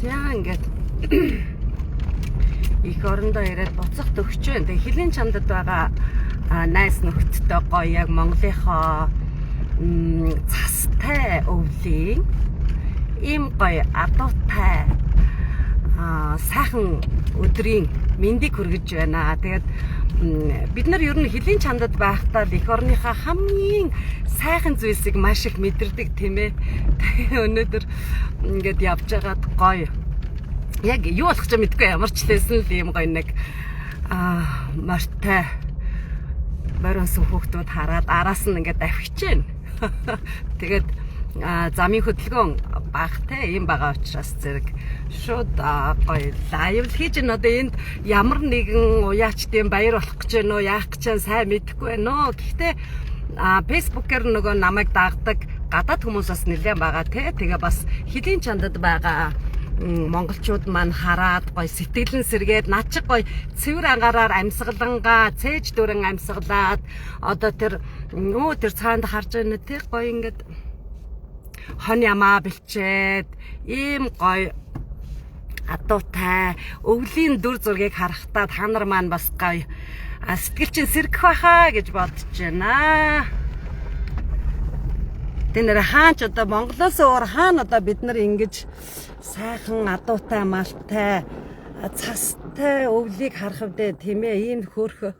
За, ингээд эх орондоо ирээд буцах төгч байна. Тэгээ Хилийн чандад байгаа найз нөхдөдтэй гоё яг Монголынхоо цастай өвлийн ийм гоё адуутай сайхан өдрийн мэндийг хүргэж байна. Тэгээд бид нар ер нь Хилийн чандад байхдаа л эх орныхоо хамгийн сайхан зүйлсийг маш их мэдэрдэг, тийм ээ. Тэгээ өнөөдөр ингээд явж байгаад гоё. Яг юу болох ч мэдэхгүй, ямар ч лээсэн л ийм гоё нэг морьтой моринсон хүүхдүүд хараад араас нь ингээд давхиж байна. Тэгээд замын хөдөлгөөн багтай юм байгаа учраас зэрэг шууд гоё live хийж байна. Одоо энд ямар нэгэн уяачдын баяр болох гэж байна уу, яах гэж байна, сайн мэдэхгүй байна уу. Гэхдээ Facebook-ээр нөгөө намайг дагдаг гадаад хүмүүс бас нэлээд байгаа те. Тэгээ бас Хилийн чандад байгаа монголчууд маань хараад гоё сэтгэлэн сэргээд, над чиг гоё цэвэр ангараар амьсгалангаа цээж дүрэн амьсгалаад, одоо тэр өө тэр цаанд харж байна те, гоё ингээд хон ямаа бэлчээд ийм гоё адуутай өвлийн дүр зургийг харахтаа та нар маань бас гоё сэтгэл чинь сэргэх байхаа гэж бодож байна. Тэ нэр хаач одоо Монголоос өөр хаана одоо бид нар ингэж сайхан адуутай малтай цастай өвлийг харах вдэ, тийм ээ? Ийм хөөрхө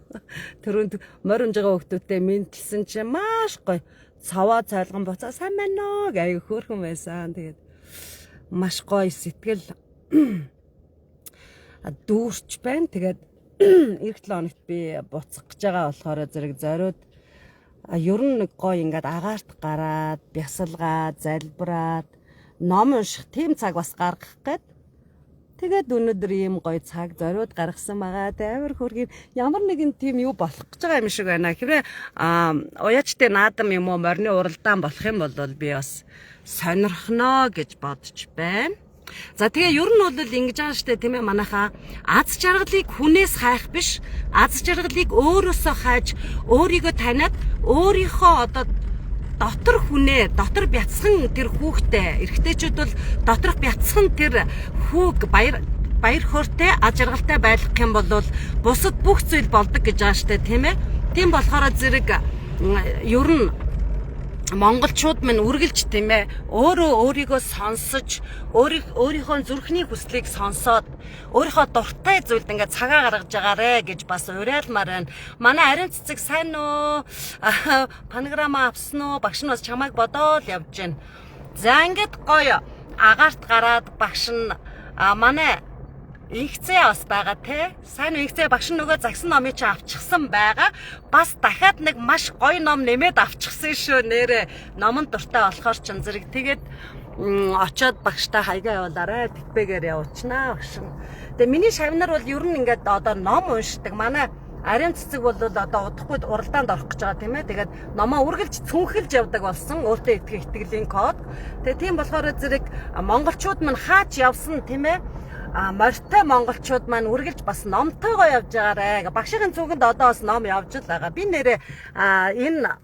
төрөнд морь унж байгаа хүүхдүүдтэй мэндэлсэн чинь маш гоё цаваа цайлган буцаа "Сайн байна уу?" гэх аяг хөөрхөн байсан. Тэгээд маш гоё сэтгэл дүүрч байна. Тэгээд ирэх 7 хоногт би буцах гэж байгаа болохоор зэрэг зориуд ер нь нэг гоё ингээд агаарт гараад бясалгаад, залбираад, ном унших тийм цаг бас гаргах гээд тэгээд өнөөдөр ийм гоё цаг зориуд гаргасан байгаа. Амар хөөрхөн ямар нэгэн тийм юу болох гэж байгаа юм шиг байна. Хэрвээ уяачтай наадам юм уу, морины уралдаан болох юм бол би бас сонирхно гэж бодож байна. За, тэгээ ер нь бол ингэж байгаа штэ, тийм ээ, манайхаа аз жаргалыг хүнээс хайх биш, аз жаргалыг өөрөөсөө хайж, өөрийгөө таниад, өөрийнхөө одоо дотор хүнээ, дотор бяцхан тэр хүүхдээ, эрэгтэйчүүд бол доторх бяцхан тэр хүүг баяр баяр хөөртэй, аз жаргалтай байлгах юм бол бусад бүх зүйл болдог гэж байгаа штэ, тийм ээ. Тийм болохоор зэрэг ер нь монголчууд минь үргэлж, тийм ээ, өөрөө өөрийгөө сонсож, өөрийнхөө зүрхний хүслийг сонсоод, өөрийнхөө дуртай зүйлд ингээд цагаа гаргаж байгаарэ гэж бас уриалмаар байна. Манай ариун цэцэг сайн уу? Панограма авсан уу? Багш нь бас чамайг бодоол явж байна. За, ингээд гоё агаарт гараад багш нь манай инхцээ бас байгаа те. Сайн уу, инхцээ? Багш нь нөгөө загсан номыг чи авчихсан байгаа. Бас дахиад нэг маш гоё ном нэмээд авчихсан шүү нэрэ. Номонд дуртай болохоор ч зэрэг тэгээд очоод багштай хаягаа явуулаарэ. Тэгпэгээр явуучнаа багш нь. Тэгээ миний шавнар бол ер нь ингээд одоо ном уншдаг. Манай ариун цэцэг бол одоо удахгүй уралдаанд орох гэж байгаа, тийм ээ. Тэгээд номоо үргэлж цүнхэлж явдаг болсон. Өөртөө итгэх итгэлийн код. Тэгээ тийм болохоор зэрэг монголчууд мань хаач явсан, тийм ээ, морьтой монголчууд маань үргэлж бас номтойгоо явж байгаарэ. Багшийн цүнхэнд одоо бас ном явж л байгаа. Би нэрээ энэ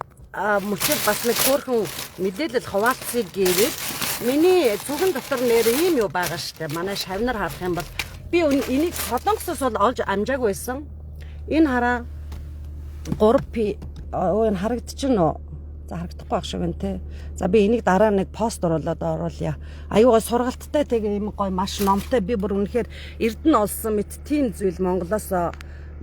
мөчөд бас нэг хөөрхөн мэдээлэл хуваалцъя гэвэл миний цүнхэн дотор нэр ийм юу байгаа штэ. Манай шавнар харах юм бол би энийг Солонгосоос бол олж амжаагүй байсан. Энэ хараа, 3 P өө энэ харагдчихэв үү? За, харагдахгүй байх шиг байна те. За, би энийг дараа нэг пост оруулаад оруулъя. Аюугаа сургалттай, тэгээ ийм гоё маш номтой, би бүр үнэхээр эрдэнэ олсон мэт тийм зүйл Монголоос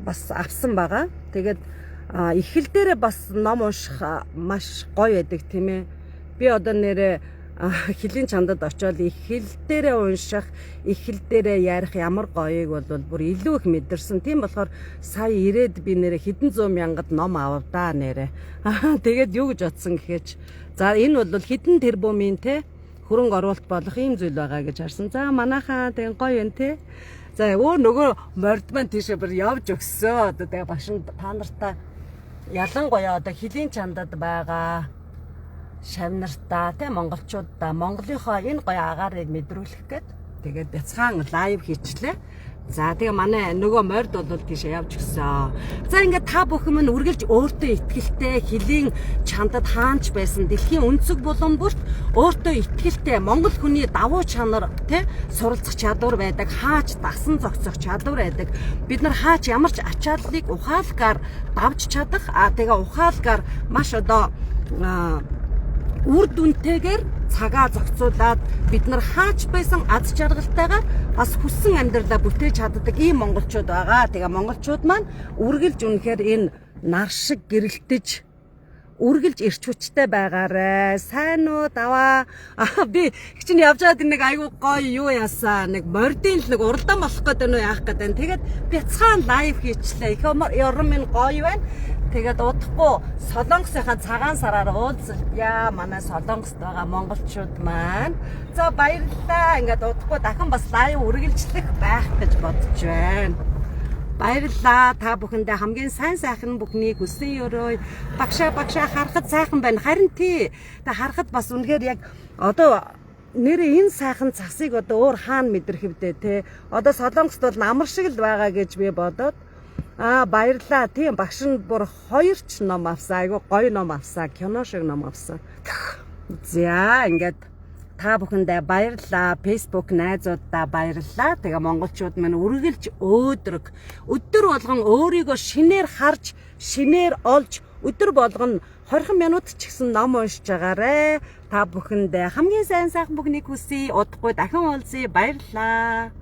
бас авсан байгаа. Тэгээд эх хэл дээрээ бас ном унших маш гоё байдаг, тийм ээ. Би одоо нэрээ Хилийн чандад очиод эх хэл дээрээ унших, эх хэл дээрээ ярих ямар гоёыг бол бүр илүү их мэдэрсэн. Тийм болохоор сая ирээд би нэрээ хэдэн зуун мянгад ном авав даа нэрээ. Тэгээд юу гэж бодсон гэхээч за энэ бол хэдэн тэрбумын те хөрөнгө оруулалт болох ийм зүйл байгаа гэж харсан. За, манайхаа тэгээ гоё юм те. За, өөр нөгөө морд маань тийшээ бүр явж өгсөө. Одоо тэгээ багш нь та нартай ялангуяа одоо Хилийн чандад байгаа шавнартаа те, монголчуудаа Монголынхоо энэ гоё агаарыг мэдрүүлэх гээд тэгээд бяцхан live хийчлээ. За, тэгээ манай нөгөө морд бол тийшээ явж гисэн. За, ингээд та бүхэн минь үргэлж өөртөө итгэлтэй, хөлийн чандад хаанч байсан дэлхийн өнцөг булан бүрт өөртөө итгэлтэй монгол хүний давуу чанар, тэ, суралцах чадвар байдаг, хаач дасан зохицох чадвар байдаг. Бид нар хаач ямар ч ачааллыг ухаалгаар давж чадах, а тэгээ ухаалгаар маш одоо үр дүнтэйгээр цагаа зохицуулаад бид нар хаач байсан аз жаргалтайгаар бас хүссэн амьдралаа бүтээж чаддаг ийм монголчууд байгаа. Тэгээ монголчууд маань үргэлж үнэхээр энэ нар шиг гэрэлтэж, үргэлж эрч хүчтэй байгаарай. Сайн уу, даваа. Аа, би чинь явж байгаад нэг айгуу гоё юу ясаа, нэг мордын л нэг уралдаан болох гэдэг нь яах гэдэг. Тэгээд бяцхан live хийчлээ. Их орон минь гоё байна. Тэгээд удахгүй Солонгосынхаа цагаан сараар уулзъя. Манай Солонгост байгаа монголчууд маань. За, баярлалаа. Ингээд удахгүй дахин бас live үргэлжлэх байх гэж бодож байна. Баярлалаа. Та бүхэндээ хамгийн сайн сайхан бүхнийг хүсэн өрөөе. Багшаа, багшаа, харахад сайхан байна. Харин тий. Та харахад бас үнэхээр яг одоо нэрээ энэ сайхан цасыг одоо өөр хаана мэдрэх вдэ, те. Одоо Солонгост бол намар шиг л байгаа гэж би бодоод. Аа, баярлалаа. Тийм, багш нь бүр хоёр ч ном авсан. Айгу гоё ном авсан. Кино шиг ном авсан. За, ингээд та бүхэндээ баярлалаа. Facebook найзууддаа баярлалаа. Тэгээ монголчууд минь үргэлж өөдрөг, өдөр болгон өөрийгөө шинээр харж, шинээр олж, өдөр болгон 20 минут ч гэсэн ном уншиж байгаарэ. Та бүхэндээ хамгийн сайн сайхан бүхнийг хүсье. Удахгүй дахин уулзъя. Баярлалаа.